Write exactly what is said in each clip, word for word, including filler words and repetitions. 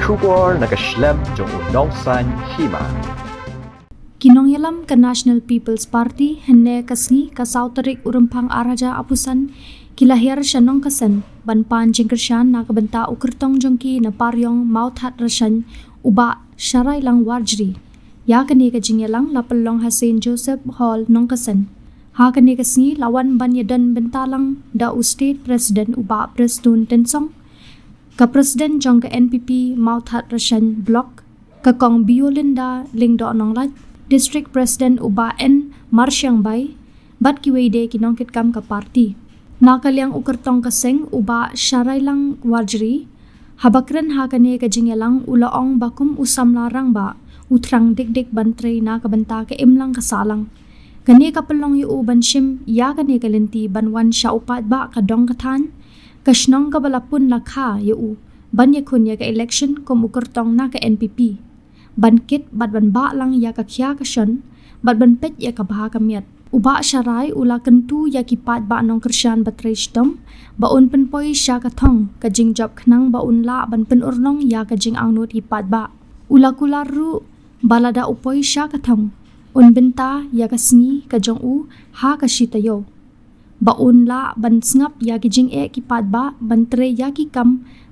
Khubor na ka shlem jong u nongsan hima. Ki nongïalam ka National People's Party hynne ka sngi ka saw tarik u Rymphang ar hajar arphew san ki la hiar sha Nongkasen ban pan jingkyrshan na ka bynta u kyrtong jong ki na Pariong Mawthadraishan u Bah Sharailang Warjri. Ïa kane ka jingïalang la pynlong ha Saint Joseph Hall Nongkasen. Ha kane ka sngi la wan ban ïadon bynta lang da u State President u Bah Prestone Tynsong, ka President jong ka N P P Mawthadraishan Block, ka Kong Biolinda Lyngdoh Nonglait, District President u Bah N Marshiangbai, bad kiwei de ki nongkitkam ka party. Na ka liang u kyrtong ka seng u Bah Sharailang Warjri, haba kren ha kane ka jingïalang u la ong ba kum u samla rangbah u thrang dik dik ban trei na ka bynta ka imlang ka sahlang. Kane ka pynlong ïa u ban shim ïa kane ka lynti ban wan sha u paidbah ka dong ka thaiñ, ka shnong kaba la pun la kha ïa u ban ïakhun ïa ka election kum u kyrtong na ka N P P, ban kit bad ban bah lang ïa ka khia ka shon bad ban peit ïa ka bha ka miat. U Bah Sharai u la kyntu ïa ki paidbah nongkyrshan ba trei shitom ba un pynpoi sha ka thong ka jingjop khnang ba un lah ban pynurlong ïa ka jingangnud ki paidbah. U la kular ruh ba lada u poi sha ka thong un bynta ïa ka sngi ka jong u ha ka shi taïew, ba un lah ban sngap ïa ki jingeh ki paidbah, ban trei ïa ki kam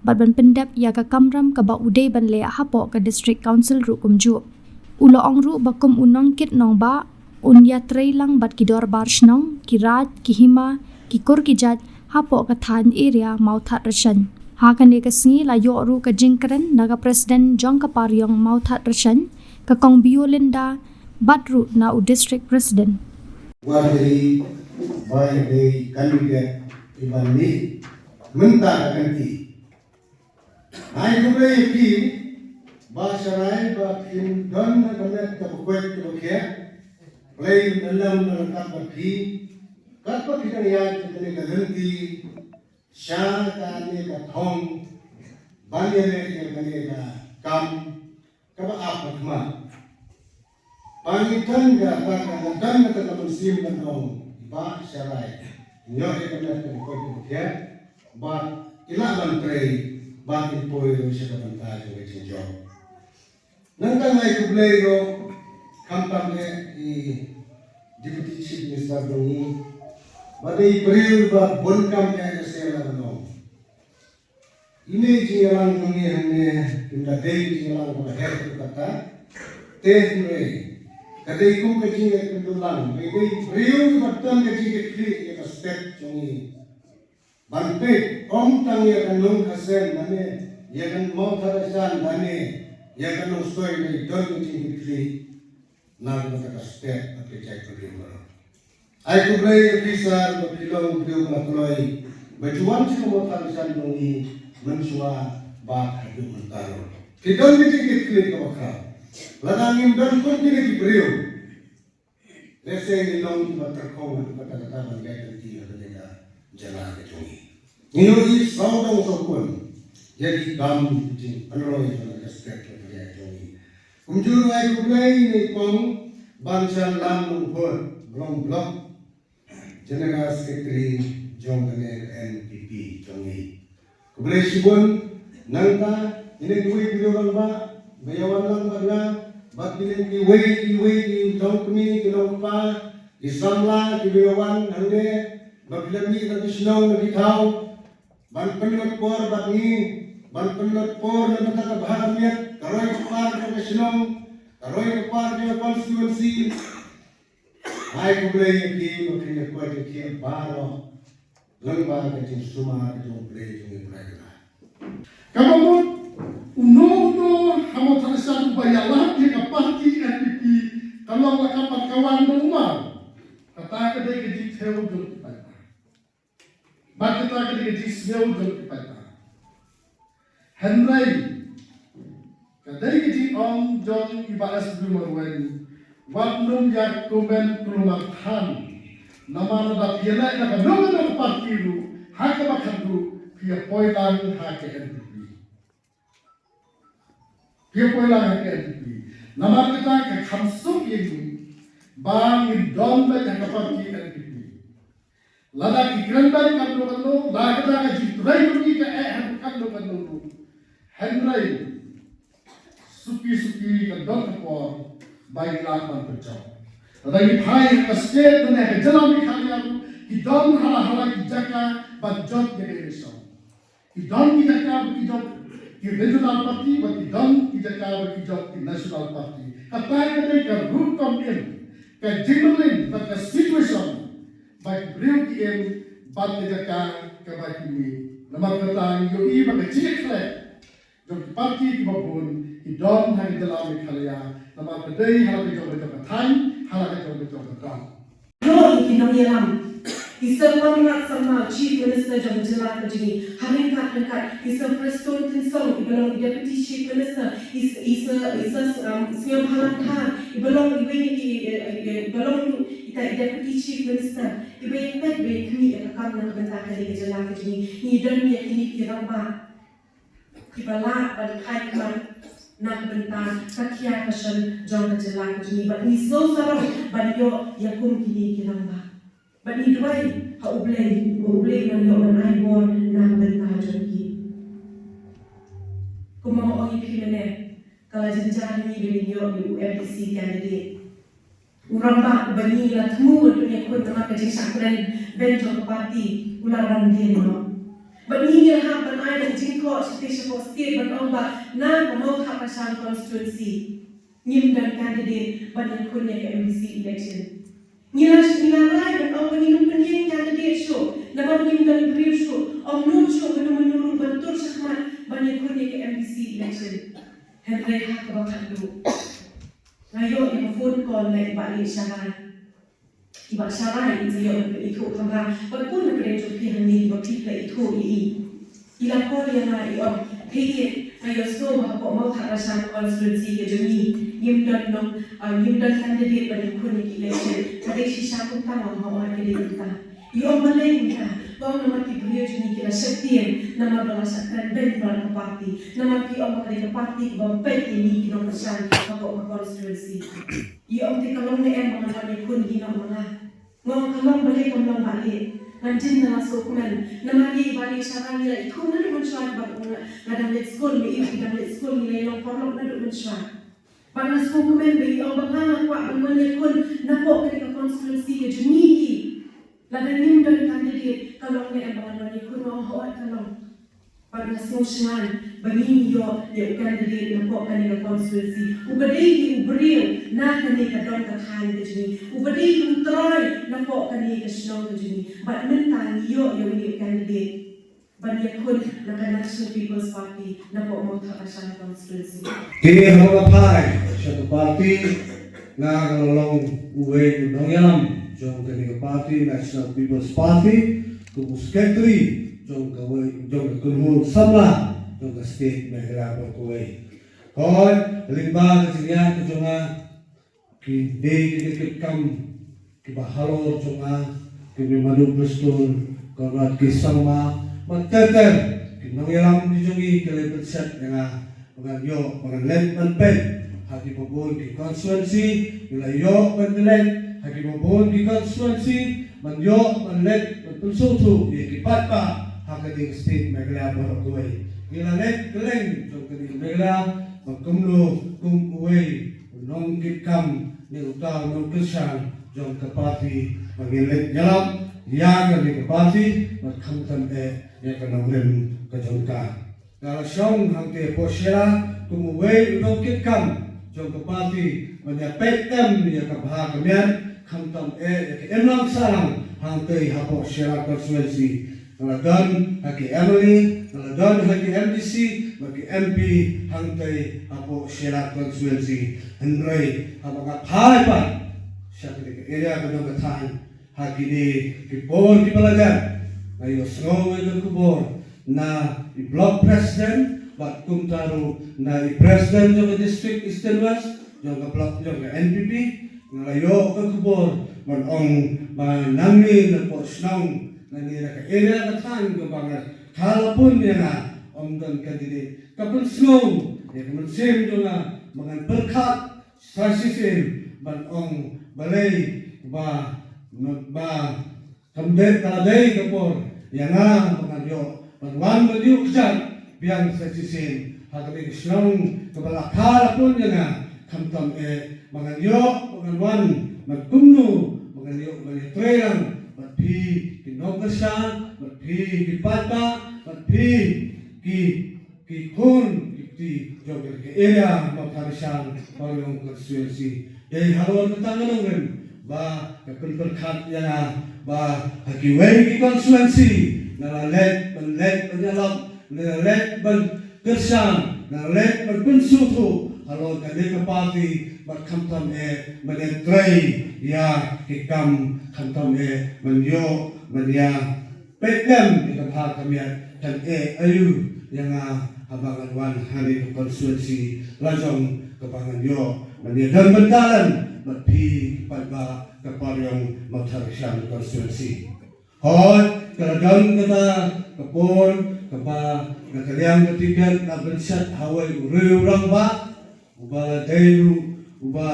bad ban pyndep ïa ka kamram kaba u dei ban leh hapoh ka District Council ruh kumjuh. U la ong ruh ba kum u nongkit nongbah un ïatrei lang bad ki dorbar shnong, ki raid, ki hima, ki kur ki jait hapoh ka thaiñ area Mawthadraishan. Ha kane ka sngi la ïoh ruh ka jingkren na ka President jong ka Pariong Mawthadraishan, ka Kong Biolinda, bad ruh na u District President. Warjri ba ïa dei candidate iban mih mynta ka kynti. Ai khublei ïa phi Bah Sharai ba phin don na ka met kaba koit kaba khiah. Blei un ïalam na ka bad phi katba phi dang ïaid ha kane ka lynti sha kane ka thong ban ïaleh ïa kane ka kam kaba ap ba khmat. Ba ngi don ka, ka, ka, ka don ka, ka mynsiem ban ong, Bah Sharai, ngi ïoh ïa ka met kaba koit kaba khiah, bad i lah ban trei, bad i poi ruh sha ka bynta jong ka jingjop. Nangta ngi ai khublei ruh khamtam eh i Deputy Chief Minister jong ngi, ba dei i briew ba bun kam eh na sela ban ong. Ine i jingïalang jong ngi hangne, kim da dei i jingïalang kaba heh ruh katta. Te hynrei ka dei kum ka jingïakynduh lang, ba i dei i briew iba don ka jingkitkhlieh ïa ka state jong ngi. Ban peit ym tang ïa ka Nongkasen lane ïa ka Mawthadraishan lane ïa ka Nongstoiñ, ba i don ka jingkitkhlieh na ka bynta ka state bad ka jaitbynriew baroh. Ai khublei ïa phi sir ba phi long u briew ba kloi ba ju wan sha ka Mawthadraishan jong ngi mynshuwa bad haduh mynta ruh. Phi don ka jingkitkhlieh kaba khraw. Lada ngim don kum kine ki briew, lehse ngi long kiba tyrkhong haduh katta katta ban ïaid lynti ha kane ka jylla ka jong ngi. Ngi ïohi sawdong sawkun ïa ki kam ki jingpynroi jong ka state ka jylla ka jong ngi. Kumjuh ruh ai khublei ïa i Kong Banshanlam Nongphut, ba long Block General Secretary jong kane ka N P P jong ngi. Khublei shibun. Nangta ine kiwei ki rangbah ba ïa wan lang bad nga, bad kine kiwei kiwei ki longkmie ki longkpa, ki samla kiba ïa wan hangne, ba ki la mih na ki shnong na ki thaw ban pynlut por bad ngi, ban pynlut por na ka bynta ka bha ka miat, ka roi ka par jong ka shnong, ka roi ka par jong ka constituency. Ai khublei ïa phi ba phin ïa koit ïa khiah baroh lyngba ka jingsumar ka jong U Blei jong ngi U Trai Kynrad. Kaba mut uno uno ha Mawthadraishan uba ïalap ïa ka party N P P ka long la kam bad ka wan da u maw. Kata ka dei ka jingthew jong ki paidbah. Bad kata ka dei ka jingsngew jong ki paidbah. Hynrei ka dei ka jingong jong i Bah S W Marwein, wat nym ïa comment kulmar than. Namar lada phi ïaleh na kano kano ka party ruh, ha kaba khatduh phi ïa poi lang ha ka N P P. Phi ïa poi lang ha ka N P P. Namar kata ka kham suk ïa ngi ba ngin don beit ha ka party N P P. Lada ki kren beit katno katno, lada ka jingtrei jong ngi ka eh ha katno katno ruh. Hynrei suki kan don ka por ba ngi lah ban pynjop. Lada ngi phai ha ka state lane ha ka jylla Meghalaya ruh ki don ha la ha la ki jaka ban jop ïa ka election. Ki don ki jaka ba ki jop ki regional party bad ki don ki jaka ba ki jop ki national party. Kata ka dei ka rukom im, ka jingmlien bad ka situation ba ki briew ki im bad ka jaka kaba ki mih. Namar kata ngi ïohi ba ka jingïakhleh jong ki party kiba bun ki don ha ka jylla Meghalaya namar ka dei ha la ka jong ka jong ka thaiñ, ha la ka jong ka jong ka dong. Ïoh ïa ki nongïalam, i Sir Conrad Sangma, Chief Minister jong ka jylla ka jong ngi, ha ryngkat ryngkat i Sir Prestone Tynsong iba long i Deputy Chief Minister, i, i Sir, i Sir, um, Sniawbhalang Dhar iba long iwei na ki, eh, eh, iba long ita i Deputy Chief Minister iba ïa peit ba ïa khmih ïa ka kam na ka bynta kane ka jylla ka jong ngi. Ngi don ïa kine ki rangbah kiba lah ban phai khmat na ka bynta ka khia ka shon jong ka jylla ka jong ngi bad ngi sngewsarong ban ïoh ïa kum kine ki rangbah. Bad ngi duwai ha U Blei ba U Blei un ïoh ban ai bor na ka bynta jong ki. Kumba nga ong ïa phi mynne, ka la jynjar ïa ngi ba ngin ïoh ïa u MDC candidate. U rangbah uba ngi la thmu ban pynïakhun namar ka jingshah kren beiñ jong ka party u la wan dien noh. Bad ngi ngi la hap ban ai da ka jingthoh shatei shapoh state ban ong ba na ka Mawthadraishan constituency ngim don candidate ban ïakhun ïa ka MDC election. Ngi la, ngi la rai ban ong ba ngin ym pynïeng candidate shuh namar ngim don briew shuh, ym nud shuh mano mano ruh ban tur shakhmat ban ïakhun ïa ka MDC election. Hynrei ha kaba khatduh nga ïoh ïa ka phone call na i Bah Lieh Sharai. I Bah Sharai i ju ïoh ban ithuh kamra bad bun na pdeng jong phi hangne kiba phi la ithuh ïa i. I la call ïa nga i ong, Thei Diet, nga ïohsngew ba hapoh Mawthadraishan constituency ka jong ngi ngim don nong, ah, ngim don candidate ban ïakhun ïa ki election. Ka dei shisha kumta? Nga ong, hooid ka dei kumta. I ong, balei kumta? Nga ong, namar ki briew jong ngi ki la sheptieng namar ba la shah kren beiñ palat ka party. Namar ki ong ba ka dei ka party kaba peit ïa ngi ki nongkyrshan hapoh ka constituency. I ong, te ka long ne em ba ngan wan ïakhun hi noh ma nga? Nga ong, ka long, balei kam long Bah Lieh? Ngan jin da la sngewkmen namar ïa i Bah Lieh Sharai ngi la ithuh naduh mynshuwa ba nga, nga dang leit skul, ma i ruh i dang leit skul, ngi la ïalong paralok naduh mynshuwa. Bad nga sngewkmen ba i ong ba nga nga kwah ban wan ïakhun napoh kane ka constituency ka jong ngi hi. Lada ngim don candidate ka long ne em ba ngan wan ïakhun? Nga ong, hooid ka long. Bad nga sngewsynran ba ngin ïoh ïa u candidate napoh kane ka constituency uba dei hi u briew na kane ka dong ka thaiñ ka jong ngi, uba dei hi u trai napoh kane ka shnong ka jong ngi. Bad mynta ngi ïoh ïa une u candidate ban ïakhun na ka National People's Party napoh Mawthadraishan constituency. Te haba nga phai sha ka party, nga ka la long uwei u nongïalam jong kane ka party, National People's Party, kum u secretary jong kawei, jong ka kynhun samla jong ka state Meghalaya baroh kawei. Hooid, lyngba ka jingïaid ka jong nga, ki dei ki kitkam kiba halor jong nga, ki Madu Prestone, Conrad K Sangma, bad ter ter ki nongïalam ki jong ngi ki la pynshet ïa nga ba ngan ïoh, ba ngan leit ban peit ha kiba bun ki constituency. Ngi la ïoh ban leit ha kiba bun ki constituency, ban ïoh ban leit ban pynsngewthuh ïa ki paidbah ha kane ka state Meghalaya baroh kawei. Ngi la leit kylleng jong kane ka Meghalaya ba kumno kum uwei u nongkitkam ne uta u nongkyrshan jong ka party ba ngin leit ïalap ïa kane ka party bad khamtam eh ïa ka nongrim ka jong ka. Nga la shong hangtei hapoh Shella kum uwei u nongkitkam jong ka party ban ïa peit em ïa ka bha ka miat, khamtam eh ïa ka imlang sahlang hangtei hapoh Shella constituency. Nga la don ha ki MLA, nga la don ha ki MDC bad ki MP hangtei hapoh Shella constituency. Hynrei haba nga phai pat sha kane ka area ka dong ka thaiñ, ha kine ki por kiba la dep, nga ïohsngew ïa ka khubor na i block president bad kumta ruh na i president jong ka district Eastern West jong ka block jong ka NPP. Nga la ïoh ka khubor ban ong ba nangne napoh shnong, nangne na ka area ka thaiñ kaba nga ka la pun ïa nga, ym don candidate. Ka pynsngew ïa ka mynsiem jong nga ba ngan pyrkhat sa shisien ban ong balei ba, ba kam dei, ka la dei ka por ïa nga ba ngan ïoh ban wan ban ïuh kjat biang sa shisien ha kane ka shnong kaba la kha la pun ïa nga, khamtam eh ba ngan ïoh ba ngan wan ban kumno ba ngan ïoh ban ïatrei lang bad phi ki nongkyrshan, bad phi ki paidbah, bad phi ki ki khun ki kti jong ka area Mawthadraishan Pariong constituency. Dei halor kata nga nongrim ba ka pynpyrkhat ïa nga ba ha kiwei ki constituency nga la leit ban leit ban ïalap, nga la leit ban kyrshan, nga la leit ban pynsngewthuh halor kane ka party bad khamtam eh ban ïatrei ïa ki kam, khamtam eh ban ïoh ban ïa peit lem ïa ka bha ka miat kan eh aïu ïa nga haba ngan wan ha kane ka constituency la jong kaba ngan ïoh ban ïa don bynta lem bad phi paidbah ka Pariong Mawthadraishan constituency. Hooid, ka la don kata ka por kaba na ka liang ka tiket la bynshet ha uwei u riew rangbah uba la dei ruh uba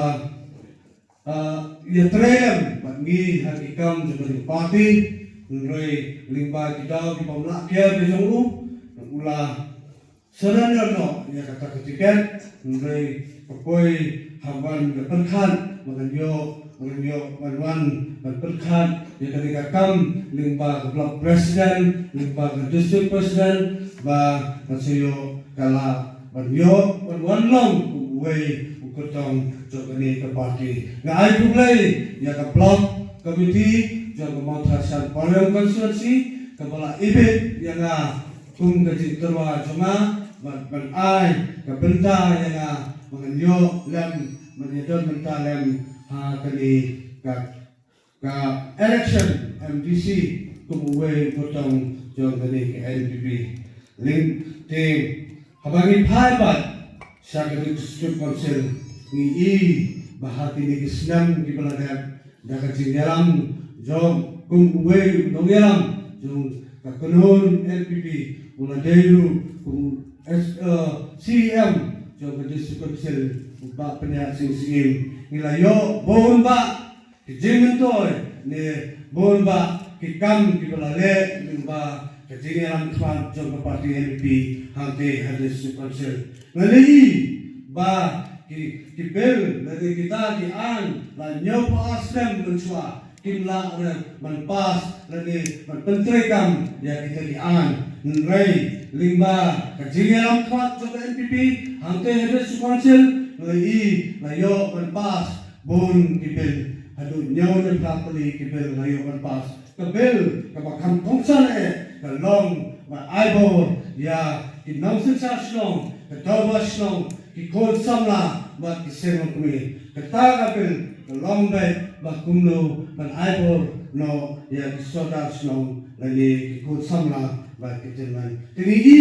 ah, ïatrei lem bad ngi ha ki kam jong ka party, hynrei lyngba ki daw ki bym lah kiar ki jong u, u la surrender noh ïa kata ka tiket, hynrei ka poi ha ban da pyrkhat ba ngan ïoh, ba ngan ïoh ban wan ban pyrkhat ïa kane ka kam lyngba ka block president, lyngba ka district president, ba ngan sa ïoh ka lad ban ïoh ban wan long kum uwei u kyrtong jong kane ka party. Nga ai khublei ïa ka block committee jong ka Mawthadraishan Pariong constituency kaba la ibit ïa nga kum ka jingtyrwa jong nga ban, ban ai ka bynta ïa nga ban ïoh lem ban ïadon bynta lem ha kane ka ka election M D C kum uwei u kyrtong jong kane ka N P P. Ling te haba ngi phai pat sha ka district council ngi i ba ha kine ki snem kiba la dep da ka jingïalam jong kum uwei u nongïalam jong ka kynhun N P P u la dei ruh kum S, uh, C E M jong ka district council u Bah Pynïaid Sing Syiem ngi la ïoh bun bah ki jingmyntoi ne bun bah ki kam kiba la leh lyngba ka jingïalam khmat jong ka party N P P hangtei ha district council. Nga la i ba ki, ki bill lane kita ki aiñ la hynñiewphew ar snem mynshuwa kim lah re ban pass lane ban pyntreikam ïa kita ki aiñ. Hynrei lyngba ka jingïalam khmat jong ka N P P hangtei ha district council nga la i la ïoh ban pass bun ki bill, haduh hynñiew ne phra tylli ki bill la ïoh ban pass. Ka bill kaba kham kongsan eh ka long ban ai bor ïa ki nongsynshar shnong, ka dorbar shnong, ki khun samla bad ki seng longkmie. Kata ka bill ka long beit ba kumno ban ai bor noh ïa ki sordar shnong lane ki khun samla bad ki tymmen. Te ngi i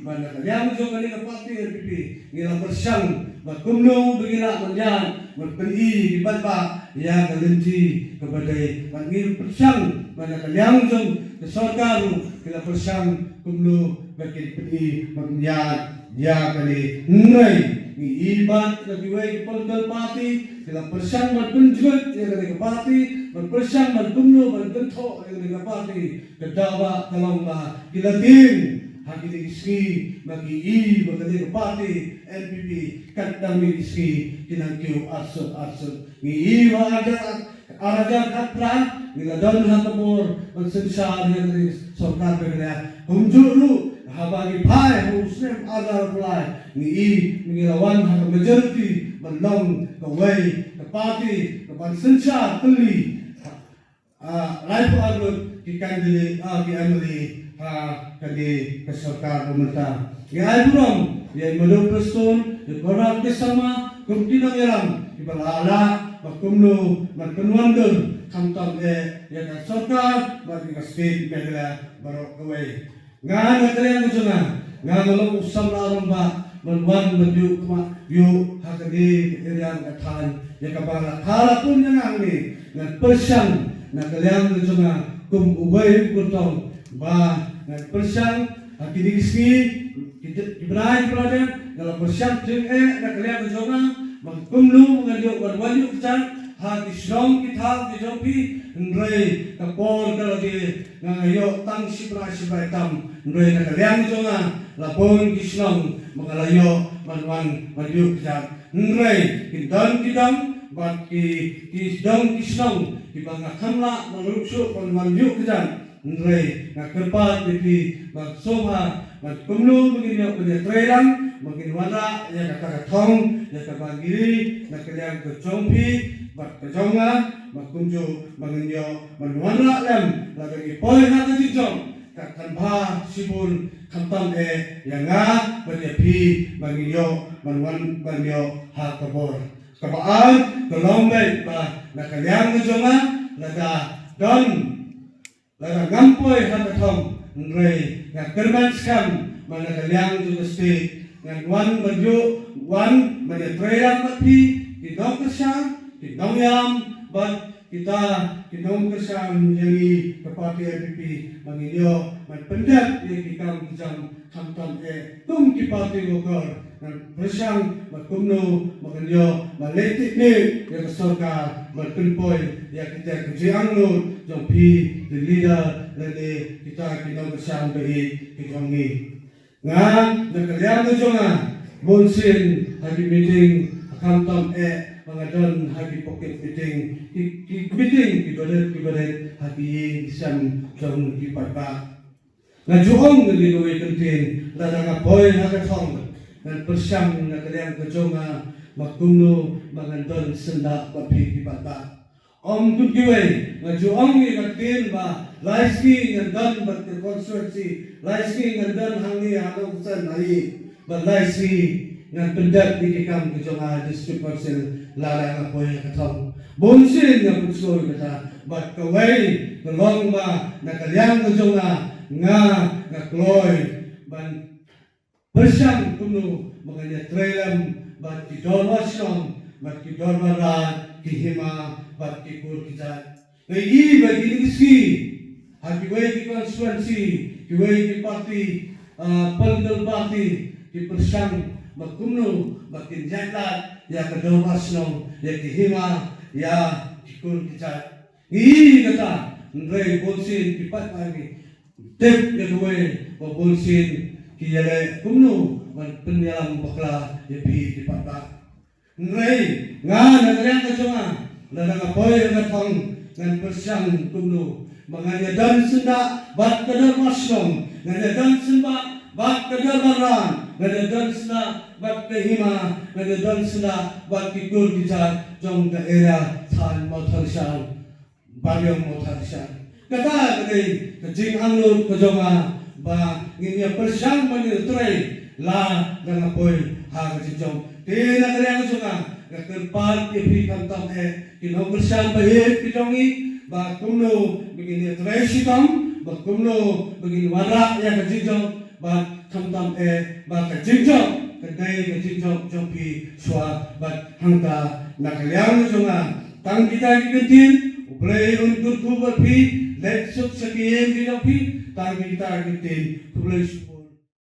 ba na ka liang jong kane ka party N P P ngi la pyrshang ba kumno ba ngi lah ban ïaid ban pyni ki paidbah ïa ka lynti kaba dei, bad ngi pyrshang ba na ka liang jong ka sorkar ruh ki la pyrshang kumno ba kin pyni ban ïaid ïa kane. Hynrei ngi i ba na kiwei ki political party ki la pyrshang ban pynjot ïa kane ka party, ban pyrshang ban kumno ban kynthoh ïa kane ka party. Ka daw ba ka long ba ki la tieng ha kine ki sngi ba ki i ba kane ka party N P P kat dang mih ki sngi ki nang kiew arsut arsut. Ngi i ba ar hajar, ar hajar khatphra ngi la don ha ka bor ban synshar ïa kane ka sorkar Meghalaya. Kumjuh ruh haba ngi phai ha u snem ar hajar arphew lai ngi i ngi la wan ha ka majority ban long kawei ka party ka ban synshar tylli. Ah, laiphew ar ngut ki candidate, ah, ki M L A ha kane ka sorkar ba mynta. Ngi ai burom ïa i Madhav Prestone, ïa Conrad K Sangma kum ki nongïalam kiba la lah ba kumno ban pynwandur khamtam eh ïa ka sorkar bad ïa ka state Meghalaya baroh kawei. Nga na ka liang ka jong nga, nga nga long u samla rangbah ban wan ban ïuh khmat ïuh ha kane ka area ka thaiñ ïa kaba la kha la pun ïa nga hangne. Ngan pyrshang na ka liang ka jong nga kum uwei u kyrtong ba ngan pyrshang ha kine ki sngi ki bnai kiba la dep, nga la pyrshang jingeh na ka liang ka jong nga ba kumno ngan ïoh ban wan ïuh kjat ha ki shnong ki thaw ki jong phi. Hynrei ka por ka la dei, nga nga ïoh tang shipra shipra tam. Hynrei na ka liang jong nga La bun ki shnong ba nga la ïoh ban wan ban ïuh kjat. Hynrei ki don ki dong bad ki ki dong ki shnong kiba nga kham lah ban ruh shuh ban wan ïuh kjat. Hynrei nga kyrpad ïa phi ba sngewbha ban kumno ba ngin ïoh ban ïatreilang ba ngin wanrah ïa kata ka thong ïa kaba ngi ri na ka liang ka jong phi bad ka jong nga ba kumjuh ba ngin ïoh ban wanrah lem lada ngi poi ha ka jingjop. Ka kan bha shibun khamtam eh ïa nga bad ïa phi ba ngin ïoh ban wan ban ïoh ha ka bor. Kaba ar ka long beit ba na ka liang ka jong nga lada don lada ngam poi ha ka thong hynrei nga kyrmen skhem ba na ka liang jong ka state ngan wan ban ïoh wan ban ïatreilang bad phi ki nongkyrshan ki nongïalam bad kita ki nongkyrshan ïa ngi ka party N P P ba ngin ïoh ban pyndep ïa ki kam ki jam khamtam eh kum ki party worker ngan pyrshang ba kumno ba kan ïoh ba leh tip ne ïa ka sorkar ba pynpoi ïa kita ki jingangnud jong phi ki leader lane kita ki nongkyrshan ba ïeit ki jong ngi. Nga na ka liang ka jong nga bun sien ha ki meeting ha khamtam eh ba nga don ha ki pocket meeting ki ki meeting ki barit ki barit ha ki ïing ki sem jong ki paidbah. Nga ju ong na kawei ka ktien lada nga poi ha ka thong ngan pyrshang na ka liang ka jong nga ba kumno ba ngan don syndah bad phi ki paidbah. Ym kum kiwei nga ju ong ïa ka ktien ba lai sngi ngan don bad ka constituency lai sngi ngan don hangne ha Nongksen ha i bad lai sngi ngan pyndep ïa ki kam ka jong nga district council lada nga poi ha ka thong. Bun sien nga pynsngew ïa kata bad kawei ka long ba na ka liang ka jong nga nga nga kloi ban pyrshang kumno ba ngan ïatrei lem bad ki dorbar shnong bad ki dorbar rad ki hima bad ki kur ki jait. Nga ïohi ba kine ki sngi ha kiwei ki constituency kiwei ki party ah, political party ki pyrshang ba kumno ba kin ïaid lad ïa ka dorbar shnong ïa ki hima ïa ki kur ki jait. Ngi kata hynrei bun sien ki paidbah ngi tip ïa kawei ba bun sien ki ïaleh kumno ban pynïalam bakla ïa phi ki paidbah. Hynrei nga na ka liang ka jong nga lada nga poi ha ka thong ngan pyrshang kumno ba ngan ïadon syndah bad ka dorbar shnong ngan ïadon syndah bad ka dorbar rad ngan ïadon syndah bad ka hima ngan ïadon syndah bad ki kur ki jait jong ka area thain Mawthadraishan. Babiong Mawthadraishan. Kata ka dei ka jingangnud ka jong nga ba ngin ïa pyrshang ban ïa trei lada nga poi ha ka jingjop. Te na ka liang ka jong nga nga kyrpad ïa phi khamtam eh ki nongkyrshan ba ïeit ki jong ngi ba kumno ba ngin ïa trei shitom ba kumno ba ngin wanrah ïa ka jingjop. Bad khamtam eh ba ka jingjop ka dei ka jingjop jong phi shuwa bad hangta na ka liang ka jong nga. Tang kita ki ktien U Blei un kyrkhu bad phi leit suk sha ki ïing ki jong phi. Tang kita ki ktien khublei shibun.